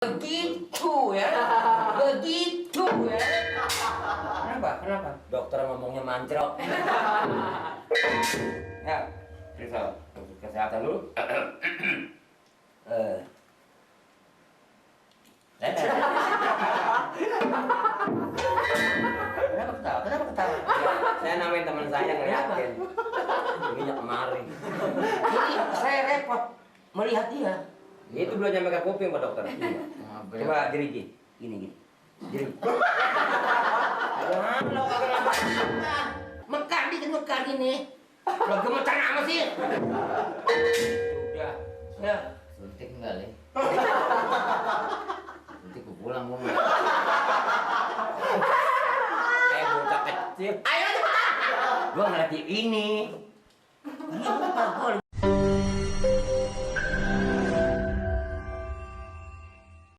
Begitu ya. Begitu ya. Kenapa? Dokter ngomongnya mancrok. Ya, periksa kesehatan dulu. Kenapa ketawa? Saya namain teman saya ngeliatin. Begini kemarin. Ini saya repot melihat dia. Itu belum nyampe ke kuping Pak Dokter. Coba jeriji. Gini. Jeriji. Lo kagak mekar dikit mekar ini. Lo gemetar apa sih? Udah. Ya. Suntik enggak, Le? Suntik gue pulang gua. Bocah kecil. Ayo cepetan. Gua ngeliat ini.